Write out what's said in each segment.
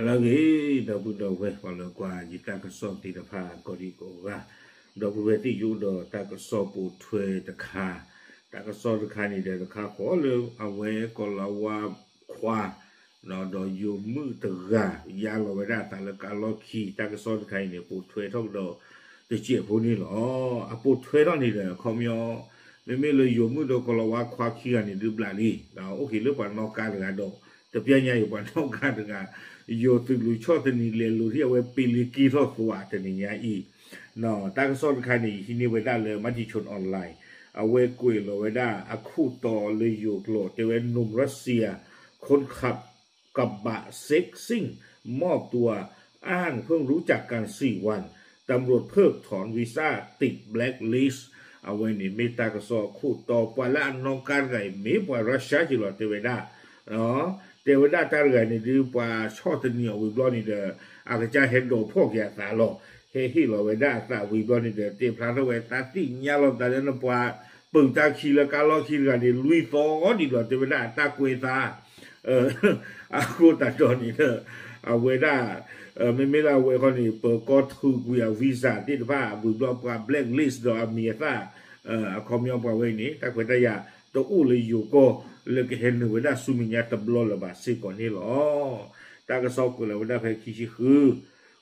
လၢအဂ့ၤ ဒီပုၢ်ဒီဝဲၢ် ပှၤလၢကွၢ်ယတၢ်ကစီၣ်သ့ၣ်တဖၣ်ကိးဒံကိးဂၤ, ဒီပုၢ်ဝဲၢ်သ့ၣ်ယိၣ်ဒီးတၢ်ကစီၣ်ပိာ်ထွဲတခါ, တၢ်ကစီၣ်တခါန့ၣ်ဒီးတခါဃီလၢအဝဲကီၤလၤဝါခွါ ဒီးယိၤမုၣ်တဂၤ ယါလီၤဝဲဒၣ်အသးလၢကါလီၢ်ခံ, တၢ်ကစီၣ်တခါအံၤန့ၣ် ပိာ်ထွဲထီၣ်ကဒီးတစဲးဖိန့ၣ်လီၤ. အပိာ်ထွဲထီၣ်န့ၣ်ဒီး အခီပညီ မ့မ့ၢ်လၢယိၤမုၣ်ဒီးကီၤလၤဝါခွါခံဂၤန့ၣ်ဒုးဘျးလံ, အိၣ်က့ၤလၢပှၤနီၣ်ကါတဂၤဒီး တပျၢ်ညါအံၤပှၤနီၣ်ကါတဂၤ, ယိၤသုးလူၤဆီၣ်သနံးလဲၤလိၤထံၣ်အဝဲပ့လ့က့ထီၣ်သွးတနံၤညါအံၤ တၢ်ကစီၣ်တခါန့ၣ် ယဟံးန့ၢ်ဝဲဒၣ်လၢ Matichon Online, အဝဲကွဲးလီၤဝဲဒၣ်အခိၣ်တီလၢယိၤကျိာ် တဲဝဲ หนุ่มรัสเซีย คนขับกระบะเซ็กซิ่ง มอบตัว อ้างเพิ่งรู้จักกันสี่วัน ตำรวจเพิกถอนวีซ่า ติด blacklist အဝဲန့ၣ်မ့ၢ်တၢ်ကစီၣ်အခိၣ်တီ ပှၤလၢအနီၣ်ကါတဂၤအံၤ မ့ၢ်ပှၤ Russia က့ၤလီၤ တဲဝဲဒၣ် တဲဝဲဒၣ်တၢ်တဂၤန့ၣ်ဒုး ပှၤဆီၣ်သနံးအီၤဝံၤဘျီန့ၣ်ဒီး အကစၢ်ဟဲဒိးဖီၣ်က့ၤအသးလီၤ. ဟဲဟ့ၣ်လီၤဝဲဒၣ်အသးဝံၤဘျီန့ၣ်ဒီး တဲဖျါထီၣ်ဝဲ တၢ်သ့ၣ်ညါလီၤသးလၢနပှၤ ပုာ်တၢ်ခံလၢကါလီၢ်ခံတဂၤန့ၣ် လွံၢ်သီဒံးလီၤ တဲဝဲဒၣ်အတၢ်ကွဲးသး အဃိသတးဒီးန့ၣ်ဒီး အဝဲဒၣ် မ့မ့ၢ်လၢအဝဲဃီန့ၣ် ပၢၤကီၢ်ထုးကွံာ်အ visa သ့ၣ်တဖၣ်ဝံၤဘျီ ပှၤ blacklist ဒီးအမံၤအသၣ် အခီပညီပှၤဝဲအံၤန့ၣ် တၢ်ခွဲးတၢ်ယာ်တအိၣ်လၢယိၤကီၢ် လၢကဟဲနုာ်ဝဲဒၣ်ဆူမဲာ်ညါတဘျီလၢၤဘၣ်စ့ၢ်ကီးန့ၣ်လီၤ. တၢ်ကစီၣ်ကွဲးလီၤဝဲဒၣ်ဖဲခံဆံဃု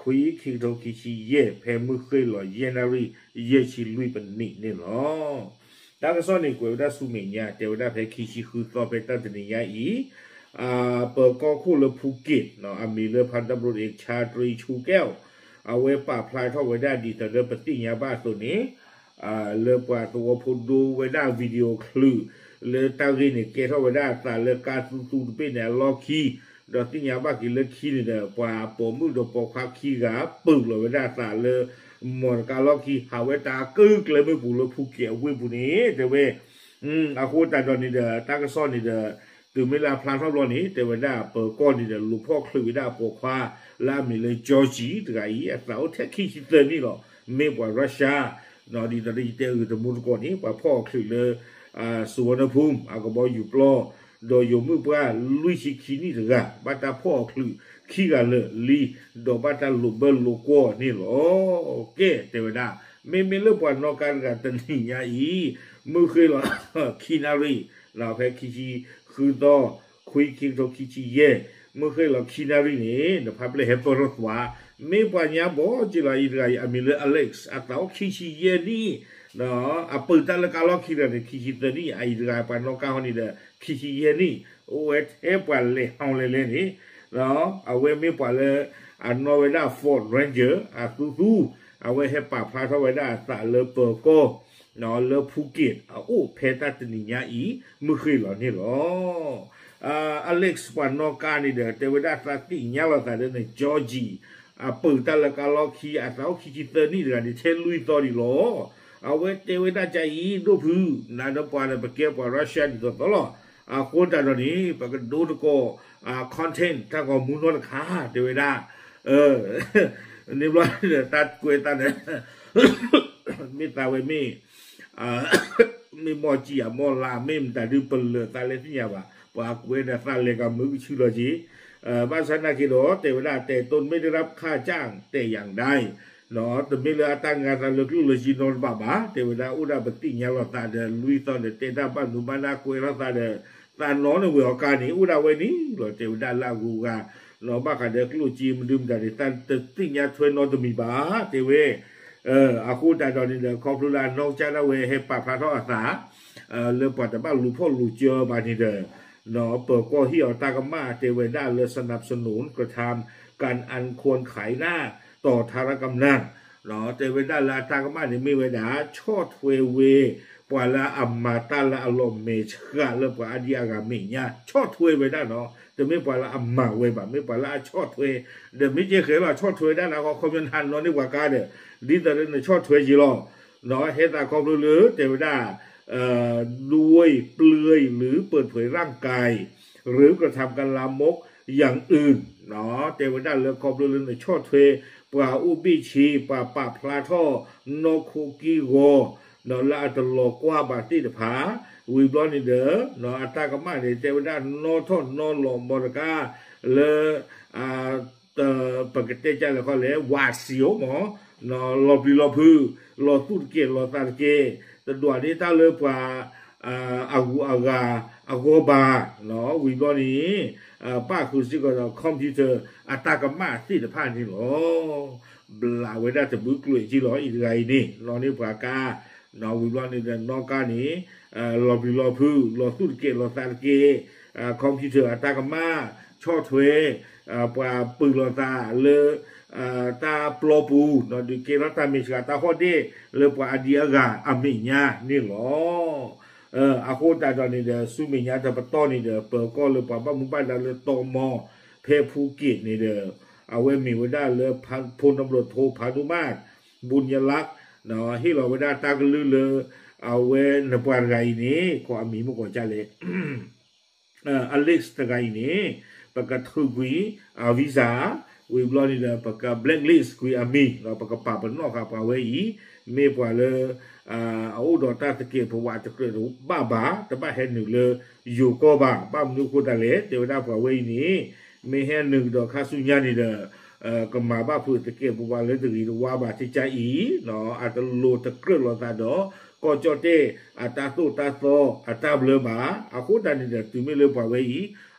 ခွံ ခံကထိခံဆံယဲၢ် ဖဲမုၢ်ဃ့ၢ်လီၤယဲၢ်နၣ်ရံၣ် ယဲၢ်ဆံလွံၢ်ပနံးန့ၣ်လီၤ. တၢ်ကစီၣ်န့ၣ်ကွဲးဝဲဒၣ်ဆူမဲာ်ညါ တဲဝဲဒၣ်ဖဲခံဆံဃုသီ ဖဲတၢ်တနံၤညါအံၤ ပၢၤကီၢ်ခိၣ်လၢဖူက့း အမံၤလၢ พันตำรวจเอกชาตรี ชูแก้ว အဝဲပာ်ဖျါထီၣ်ဝဲဒၣ်ဒ်သိးလၢပသ့ၣ်ညါဘၣ်အသိးန့ၣ် လၢပှၤသဝီဖိဒိဝဲဒၣ် video ချုး လၢတၢ်ဂ့ၢ်န့ၣ် ကဲထီၣ်ဝဲဒၣ်အသးလၢကါသူသူတဘ့ၣ်န့ၣ်အလီၢ်ခံ ဒီးသ့ၣ်ညါဘၣ်က့ၤလၢခံန့ၣ်ဒီး ပှၤပိာ်မုၣ်ဒီးပိာ်ခွါခံဂၤ ပုာ်လီၤဝဲဒၣ်အသးလၢ မီၢ်တကါလီၢ်ခံ ဟးဝဲတၢ်ကၢၢ်ကျဲမုၢ်ပူၤလၢဖူက့းအဝ့ၢ်ပူၤန့ၣ် တဲဝဲ အဃိသတးဒီးန့ၣ်ဒီး တၢ်ကစီၣ်န့ၣ်ဒီး တုၤမ့ၢ်လၢအဖျါထီၣ်ဘျီန့ၣ် တဲဝဲဒၣ်ပၢၤကီၢ်န့ၣ်ဒီး လူၤဖီၣ်ချုးဝဲဒၣ်အပိာ်ခွါ လၢအမံၤလၢ Georgie တဂၤအံၤ အသးအိၣ်ထဲခံဆံသၢနံၣ်လီၤ. မ့ၢ်ပှၤ Russia ဒ်သိးလၢယတဲအဂ့ၢ်တမူတကိးန့ၣ် ပှၤဖီၣ်အီၤချုးလၢ စူဝီနဖူ အကဘီယူၤပျီ ဒီးယိၤမုၣ်ပှၢ်လွံၢ်ဆံခံနံၣ်တဂၤ ဘၣ်တၢ်ဖီၣ်အီၤချုးခံဂၤလၢာ်လံ ဒီးဘၣ်တၢ်လိာ်ဘၢလိာ်ကွီၢ်န့ၣ်လီၤ. ကဲ တဲဝဲဒၣ် မ့မ့ၢ်လၢပှၤနီၣ်ကါတဂၤတနံၤညါအံၤ မုၢ်ဃ့ၢ်လီၤခံနၣ်ရံၣ် ဖဲခံဆံဃုသီ ခွံ ခံကထိခံဆံယဲၢ် မုၢ်ဃ့ၢ်လီၤခံနၣ်ရံၣ်န့ၣ် နဖးပျဲၢ်ဟဲပၢၢ်ထီၣ်သွး မ့ၢ်ပှၤညါဘီက့လီၤအံၤတဂၤအံၤ အမံၤလၢ Alex အသးအိၣ်ခံဆံယဲၢ်နံၣ် အပုာ်တၢ်လၢကါလီၢ်ခံတဂၤန့ၣ် ခံဆံသၢနံၣ် အအံၤတဂၤ ပှၤနီၣ်ကါဟီန့ၣ်ဒီး ခံဆံယဲၢ်နံၣ် အိၣ်ဝဲထဲပှၤလဲၤဟီလဲၤလဲၣ်န့ၣ် အဝဲမ့ၢ်ပှၤလၢ အနီၣ်ဝဲဒၣ် Ford Ranger အသူသူ အဝဲဟဲပာ်ဖျါထီၣ်ဝဲဒၣ်အသးလၢပၢၤကီၢ် လၢဖူက့း အအိၣ်ဖဲတၢ်တနံၤညါအံၤ မုၢ်ဃ့ၢ်လီၤန့ၣ်လီၤ. Alex ပှၤနီၣ်ကါန့ၣ်ဒီး တဲဝဲဒၣ်သးသ့ၣ်ညါလီၤသးလၢန Georgie အပုာ်တၢ်လၢကါလီၢ်ခံ အသးအိၣ်ခံဆံသၢနံၣ်တဂၤန့ၣ် ထဲလွံၢ်သီဒံးလီၤ. အဝဲတဲဝဲဒၣ်ကအံၤ ဒိၣ်ဖု နၤဒီးပှၤဒီးပကဲပှၤ Russia ဒ်သိးသိးလီၤ. အဃိသတးဒီးန့ၣ် ပကဒိတကိး content တၢ်ဂီၤမူနီတခါ တဲဝဲဒၣ် န့ၣ်ဘျီဒီးတၢ်ကွဲးသးဒီး မ့ၢ်သးဝဲမ့ၢ် မ့ၢ်မီၢ်စံၣ်အမီၢ်လါ မ့ၢ်မတၤဒုးပလၢာ်သးလဲၣ်သ့ၣ်ညါဘၣ် ပှၤကွဲးဒီးသးလဲၤကမုာ်ကဆူလီၤက့ၤ ဘၣ်ဆၣ်နာ်က့ၤဒီး တဲဝဲဒၣ် แต่ตนไม่ได้รับค่าจ้างแต่อย่างใด တမ့ၢ်လၢအတၢ်ငါသးလၢကျိၣ်လၢစ့နီတဘ့ၣ်ဘၣ် တဲဝဲဒၣ် အိၣ်ဒၣ်ပသ့ၣ်ညါလီၤသးဒီး လွံၢ်သီဒီး တဲတၢ်ဘၣ်နုာ်ဘၣ်ဒၣ်ကွဲးထီၣ်သးဒီး သးနီၣ်န့ၢ်ဝဲအီၤကါန့ၣ် အိၣ်ဒၣ်ဝဲန့ၣ်လီၤ တဲဝဲဒၣ်လၢအဂုၤအဂၤ ဘၣ်ဃးဒီးကျိၣ်စ့မနုၤမတၤန့ၣ် တၢ်တသ့ၣ်ညါထွဲနီတမံၤဘၣ် တဲဝဲ အဃိသတးဒီးန့ၣ်ဒီး ခီဖျိလၢအနီၢ်ကစၢ်ဒၣ်ဝဲဟဲပာ်ဖျါထီၣ်အသး လၢပှၤတဘၣ်လူၤဖီၣ်လူၤစၢဘၣ်န့ၣ်ဒီး ပၢၤကီၢ်ဟ့ၣ်အီၤတၢ်ကမၣ် တဲဝဲဒၣ်လၢ สนับสนุนกระทำการอันควรขายหน้าต่อธารกำนัล တဲဝဲဒၣ်လၢအတၢ်ကမၣ်န့ၣ်မ့ၢ်ဝဲဒၣ် ဆီၣ်ထွဲဝဲ ပှၤလၢအမၤတၢ်လၢအလီၤမဲာ်ဆှးလၢပှၤအါဒံအါဂၤမဲာ်ညါ ဆီၣ်ထွဲဝဲဒၣ်နီၤ တမ့ၢ်ပှၤလၢအမၤဝဲဘၣ် မ့ၢ်ပှၤလၢအဆီၣ်ထွဲ ဒီးမ့ၢ်ကဲဃဲၤလီၤဆီၣ်ထွဲဒၣ်လၢအခီခီပညီနဟးနီၣ်န့ၢ်ပှၤကါဒီး ဒ်သိးလၢနဆီၣ်ထွဲက့ၤလီၤ ဟဲသးခီဖျိလၢတဲဝဲဒၣ် ด้วยเปลือยหรือเปิดเผยร่างกายหรือกระทำการลามกอย่างอื่น တဲဝဲဒၣ်လၢခီဖျိလၢနဆီၣ်ထွဲ ပှၤအိၣ်ဘ့ၣ်ဆ့ ပှၤပာ်ဖျါထီၣ် နီၢ်ခိက့ၢ်ဂီၤ လၢအတလီၤကွၢ်ဘၣ်သ့ၣ်တဖၣ် ဝံၤဘျီန့ၣ်ဒီး အတၢ်ကမၣ်န့ၣ် တဲဝဲဒၣ်နီၣ်ထီၣ်နီၣ်လီၤမီတကါ လၢ အ ပကတဲကလဲၣ်ခီလဲၣ် ဝးစံအိၣ်မး, လီၤပျံၤလီၤဖုး, လီၤသူၣ်တကဲးလီၤသးတကဲး, တဒွးန့ၢ်တၢ်လၢပှၤ အဂုၤအဂၤ အဂီၢ်ဘၣ်, ဝံၤဘျီန့ၣ် ပၣ်ဃုာ်စ့ၢ်ကီးဒီး computer အတၢ်ကမၣ်သ့ၣ်တဖၣ်န့ၣ်လီၤ. ဘျးဝဲဒၣ်တဘျုးကျိၤအံၤလီၤ. အံၤတဂၤအံၤန့ၣ် လီၤန့ၢ်ပှၤကါ, ဝံၤဘျီန့ၣ်ဒီးနီၣ်ကါန့ၣ် လီၤပျံၤလီၤဖုး, လီၤသူၣ်တကဲးလီၤသးတကဲး, computer အတၢ်ကမၣ်, ဆီၣ်ထွဲ ပှၤပၢၤလီၤသးလၢ တၢ်ပျီပူၤ, ဒုးကဲထီၣ်တၢ်မဲာ်ဆှးတၢ်ဟီၣ်ဒ့ၣ်လၢပှၤအဒံအဂၤအမဲာ်ညါန့ၣ်လီၤ. အဃိသတးဒီးန့ၣ်ဒီး ဆူမဲာ်ညါတပတီၢ်န့ၣ်ဒီး ပၢၤကီၢ်လၢပှၤဘၣ်မူဘၣ်ဒါလၢတီမီ ဖဲဖူက့းန့ၣ်ဒီး အဝဲမ့ၢ်ဝဲဒၣ်လၢ ဖိနဘျိၣ်ထိ ဖးဒိၣ်မး ဘိညလး ဟ့ၣ်လီၤဝဲဒၣ်တၢ်ကလုၢ်လၢ အဝဲနပှၤတဂၤအံၤန့ၣ် ကိးအမံၤမ့ၢ်ကိးကလဲၣ် Alex တဂၤအံၤန့ၣ် ပကထုးကွံာ် visa, ဝံၤဘျီန့ၣ်ဒီး ပက blacklist ကွံာ်အမံၤ ဒီးပကပာ်ပနီၣ်ဃာ်ပှၤဝဲအံၤ မ့ၢ်ပှၤလၢ အအိၣ်ဒီးတၢ်သကဲးပဝးတကြၢးတဘၣ်ဘၣ် တဘၣ်ဟဲနုာ်လၢယိၤကီၢ်ဘၣ်. ဘၣ်မနုၤအဃိသတးလဲၣ် တဲဝဲဒၣ်ပှၤဝဲအံၤန့ၣ် မ့ၢ်ဟဲနုာ်ကဒီးခါဆူညါန့ၣ်ဒီး ကမၤဘၣ်ဖုးသကဲးပဝးလၢတဂ့ၤတဝါဘၣ် ကကါအံၤ အတလိၤတကြၢးလိာ်သးဒီး ကီၢ်ကၠီၣ်တဲၣ်အတၢ်သိၣ်တၢ်သီအတၢ်ဘျၢဘၣ်. အဃိသတးန့ၣ်ဒီး တုၤမ့ၢ်လၢပှၤဝဲ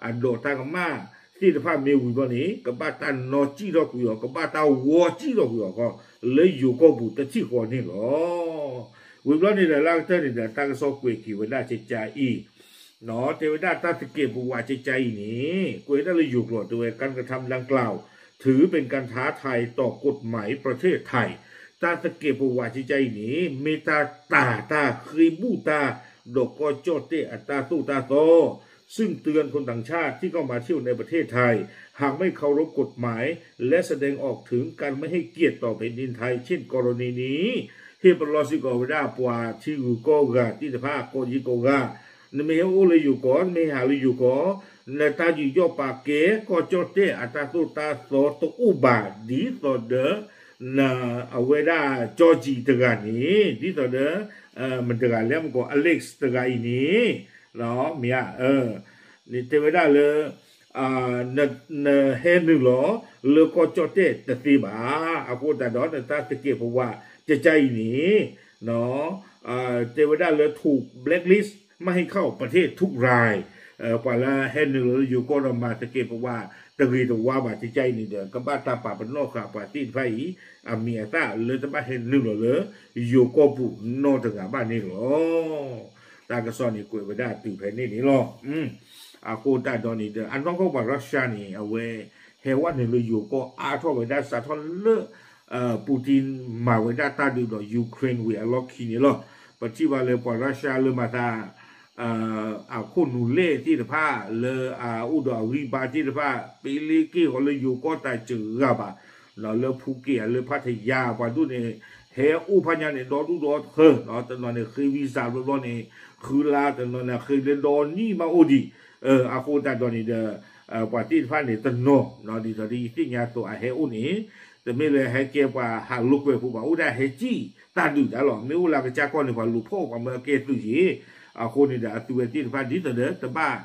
အံၤ အဒိးတၢ်ကမၣ်သ့ၣ်တဖၣ်မ့ၢ်ဝံၤဘျီန့ၣ် ကဘၣ်တၢ်နီၣ်စံၣ်ထီၣ်ကွံာ်အီၤ ကဘၣ်တၢ်ဝီစံၣ်ထီၣ်ကွံာ်အီၤဃီ လၢယိၤကီၢ်ပူၤတထံၣ်ဃီန့ၣ်လီၤ. ဝံၤဘျီန့ၣ်ဒီး လၢအကတၢၢ်န့ၣ်ဒီး တၢ်ကစီၣ်ကွဲးက့ၤဝဲဒၣ်ကကါအံၤ တဲဝဲဒၣ်တၢ်သကဲးပဝးကကါအံၤန့ၣ် ကွဲးဝဲဒၣ်လၢယိၤကျိာ်တဲဝဲ การกระทำดังกล่าว ถือเป็นการท้าทายต่อกฎหมายประเทศไทย တၢ်သကဲးပဝးကကါအံၤန့ၣ် မ့ၢ်တၢ်တာ်တၢ်ဃ့ဘူၣ်တၢ် ဒီးကီၢ်ကၠီၣ်တဲၣ်အတၢ်သိၣ်တၢ်သီ ซึ่งเตือนคนต่างชาติที่เข้ามาเที่ยวในประเทศไทย หากไม่เคารพกฎหมาย และแสดงออกถึงการไม่ให้เกียรติต่อแผ่นดินไทย เช่นกรณีนี้ ဟ့ၣ်ပလီၢ်စ့ၢ်ကီးဝဲဒၣ်ပှၤထံဂုၤကီၢ်ဂၤသ့ၣ်တဖၣ် ကိးဒံကိးဂၤ နမ့ၢ်ဟဲအိၣ်လၢယိၤကီၢ် နမ့ၢ်ဟးလၢယိၤကီၢ် နတၢ်ယူးယီၣ်ပာ်ကဲ ကီၢ်ကၠီၣ်တဲၣ်အတၢ်သိၣ်တၢ်သီတအိၣ်ဘၣ် ဒ်သိးဒီး အဝဲဒၣ်ကၠီကံၤတဂၤန့ၣ် ဒ်သိးဒီး မတၤတဂၤလဲၣ်မ့ၢ်ကိး Alex တဂၤအံၤန့ၣ် မ့ၢ်ဧါ တဲဝဲဒၣ်လၢ နဟဲနုာ်လီၤလၢကီၢ်ကၠီၣ်တဲၣ်တသ့ဘၣ်. အဃိသတးဒီး နတၢ်သကဲးပဝးကကါအံၤန့ၣ် တဲဝဲဒၣ်လၢ ถูก blacklist ไม่ให้เข้าประเทศทุกราย ပှၤလၢဟဲနုာ်လီၤလၢယိၤကီၢ်ဒီးမၤသကဲးပဝးတဂ့ၤတဝါဘၣ် ကကါအံၤန့ၣ်ဒီး ကဘၣ်တၢ်ပာ်ပနီၣ်ဃာ်ပှၤသ့ၣ်တဖၣ်အံၤ အမံၤအသၣ်လၢတဘၣ်ဟဲနုာ်လီၤလၢယိၤကီၢ်ပူၤနီတဂၤဘၣ်န့ၣ်လီၤ. တၢ်ကစီၣ်န့ၣ်ကွဲးဝဲဒၣ်တုၤဖဲန့ၣ်န့ၣ်လီၤ. အဃိသတးဒီးန့ၣ်ဒီး အနီၢ်ကီၢ်ပှၤရၢရှါန့ၣ် အဝဲ ဟဲဝဲနုာ်လၢယိၤကီၢ်အါထီၣ်ဝဲဒၣ်စးထီၣ်လၢ Putin မၤဝဲဒၣ်တၢ်ဒုးဒီး Ukraine ဝံၤအလီၢ်ခံန့ၣ်လီၤ. ပထံၣ်ဘၣ်လၢပှၤရၢရှါလၢမၤသး အခိၣ်နူာ်လဲၢ်သ့ၣ်တဖၣ် လၢအအိၣ်ဒီးအဂံၢ်ဘါသ့ၣ်တဖၣ် ပ့လ့က့ၢ်ဃီလၢယိၤကီၢ်တၢ်စှၤဂၤဘၣ် လၢဖူက့ၣ်ဧါ လၢဖးထယါ ပှၤဒိၣ်န့ၣ် ဟဲအိၣ်ဖးညါန့ၣ် ဒီဒူၣ်ဒီထၢ တနီၤန့ၣ်ဃ့ visa ဘျီဘျီန့ၣ် ဃုလါ တနီၤန့ၣ်ဃ့လၢဒီနံၣ်မးအိၣ်ဒံး အဃိသတးဒီးန့ၣ်ဒီး ပှၤသ့ၣ်တဖၣ်န့ၣ်တနီၤ ဒ်သိးဒီးယသ့ၣ်ညါသိးအဟဲအိၣ်န့ၣ် တမ့ၢ်လၢဟဲကဲပှၤဟးလိာ်ကွဲဖိဘၣ် အိၣ်ဒၣ်ဟဲစံၣ်တၢ်ဒုးတၢ်လီၤ. မ့ၢ်အိၣ်လၢကစၢ်ကီၢ်န့ၣ် ပှၤလူၤဖီၣ်ပှၤမၢအကဲသုးယ့ၣ် အဃိန့ၣ်ဒီး အသုဝဲသ့ၣ်တဖၣ် ဒ်သိးဒီး တဘၣ်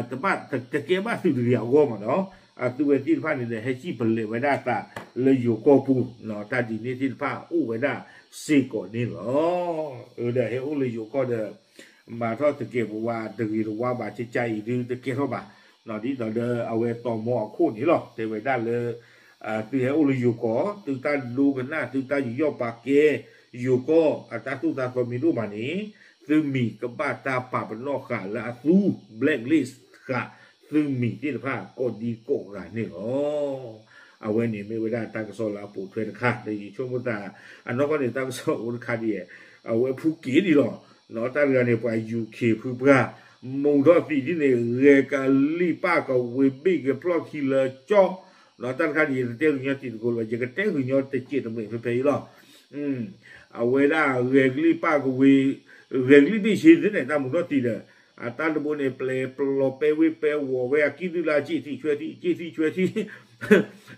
တဘၣ်တကဲဘၣ်သုးတဂ့ၤအဂီၢ်မးဒီး အသုဝဲသ့ၣ်တဖၣ်န့ၣ်ဒီး ဟဲစံၣ်ပလဲၤဝဲဒၣ်အသးလၢယိၤကီၢ်ပူၤ တၢ်ဒ်န့ၣ်သ့ၣ်တဖၣ်အိၣ်ဝဲဒၣ်စ့ၢ်ကီးန့ၣ်လီၤ. ဒီးဟဲအိၣ်လၢယိၤကီၢ်ဒီး မၤထီၣ်သကဲးပဝးတဂ့ၤတဝါဘၣ် ကကါအံၤဒုးတကဲထီၣ်ဘၣ် ဒ်သိးဒီးအဝဲတီၤမီအခိၣ်န့ၣ်လီၤ. တဲဝဲဒၣ်လၢ သုဟဲအိၣ်လၢယိၤကီၢ် သုတၢ်ဒိကနၣ် သုတၢ်ယူးယီၣ်ပာ်ကဲ ယိၤကီၢ်အတၢ်သိၣ်တၢ်သီမ့ၢ်တအိၣ်ဘၣ်န့ၣ် သုမံၤကဘၣ်တၢ်ပာ်ပနီၣ်ဃာ်လၢအသူ blacklist ဃာ်သုမံၤသ့ၣ်တဖၣ်ကိးဒံကိးဂၤန့ၣ်လီၤ. အဝဲန့ၣ်မ့ၢ်ဝဲဒၣ်တၢ်ကစီၣ်လၢအပိာ်ထွဲတခါ ဒီးယဆိကမိၣ်သး အနီၢ်ကီၢ်န့ၣ် တၢ်ကစီၣ်အိၣ်တခါဒ် အဝဲဖူက့ၤဒ်လီၤ. တၢ်တဂၤန့ၣ် ပှၤ UK ဖုပှၢ် မူထီၣ်သံးဒ်န့ၣ် ဂဲၤကလံၣ်ပၣ်ကဝ့ၤဘ့ၣ်ကဖျီၣ်ခံလၢကၠီ တၢ်တခါန့ၣ် ယတတဲဃုာ်ညီတံၤသကိးလၢၤဘၣ် ယကတဲဃုာ်ညီတစဲးတမှဲးဖဲဖဲအံၤလီၤ. အဝဲဒၣ်ဂဲၤကလံၣ်ပၣ်ကဝ့ၤ ဂဲၤကလံၣ်ဘ့ၣ်ဆ့န့ၣ် တၢ်မူထီၣ်သံးဒီး အတၢ်တဘိန့ၣ် ပျဲပျီပဲဝ့ၢ်ပဲဝီၤဝဲ အကံၣ်ဒုၣ်လၢအစ့ၣ်ထံးဆွဲထံး စ့ၣ်ထံးဆွဲထံး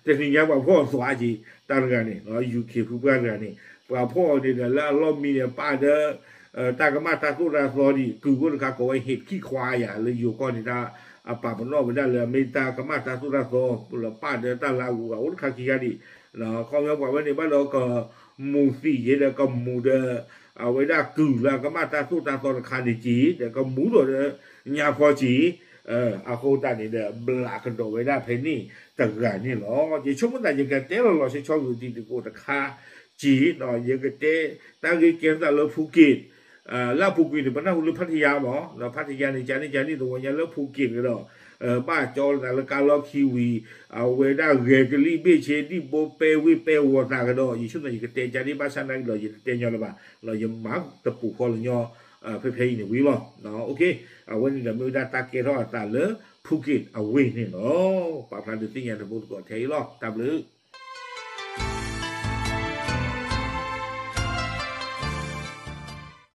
တနံၤညါပှၤဖီၣ်အသွးက့ၤ တၢ်တဂၤန့ၣ် UK ဖုပှၢ်တဂၤန့ၣ် ပှၤဖီၣ်အီၤန့ၣ်ဒီး လၢအလီၢ်မံၤန့ၣ် ပာ်ဒီး တၢ်ကမၣ်တၢ်သိၣ်တၢ်သီဒံး ကုၢ်အိၣ်တခါကိးဝဲ ဟ့းခံခွါယၤ လၢယိၤကီၢ်န့ၣ် တၢ်အပာ်ပနီၣ်ဝဲဒၣ်လၢအမ့ၢ်တၢ်ကမၣ်တၢ်သိၣ်တၢ်သီ လၢပၢ်ဒီးတၢ်လၢအဂုၤအဂၤအိၣ်တခါခံဂၤဒံး ခီပညီပှၤဝဲန့ၣ်ဘၣ်ဒီးကမူးသံးယဲဒီးကမူးဒီး အဝဲဒၣ်ကုၢ်လၢအကမၣ်တၢ်သိၣ်တၢ်သီတခါန့ၣ်က့ၤ ဒီးကမူးဒီး ညါဖီက့ၤ အဃိသတးန့ၣ်ဒီး ဘျးကဒီးဝဲဒၣ်ဖဲန့ၣ်တဂၤန့ၣ်လီၤ. ယဆိကမိၣ်သး ယကတဲလီၤလီၤဆီဆီဂုာ်တံၤသကိးတခါက့ၤ ယကတဲတၢ်ဂ့ၢ်ကဲထီၣ်သးလၢဖူက့း လၢအပူၤကွံာ်န့ၣ် ပနၢ်ဟူလၢဖါတယါမး ဖါတယါန့ၣ် ကန့ၣ်ကန့ၣ်သဝီညါလၢဖူက့းန့ၣ်ဒီး ဘၣ်ကၠီလီၤသးလၢကါလီၢ်ခံဝံၤ အဝဲဒၣ်ဂဲၤကလံၣ်ဘ့ၣ်ဆ့ ဒံၣ်ဘိပဲဝ့ၢ်ပဲဝီၤသးကဒီး ယဆိကမိၣ်သး ယကတဲကန့ၣ်ဘၣ်ဆၣ်နာ်က့ဒီး ယတတဲညီလၢၤဘၣ် ဒီးယမၤတပူၤဃီလၢညီ ဖဲဖဲအံၤန့ၣ်ဝံၤလီၤ. အဝဲန့ၣ်ဒီးမ့ၢ်ဝဲဒၣ်တၢ်ကဲထီၣ်အသးလၢဖူက့းအဝ့ၢ်န့ၣ်လီၤ. ပာ်ဖျါဒုးသ့ၣ်ညါတဘိသကိးထဲအံၤလီၤ. တၢ်ဘျုး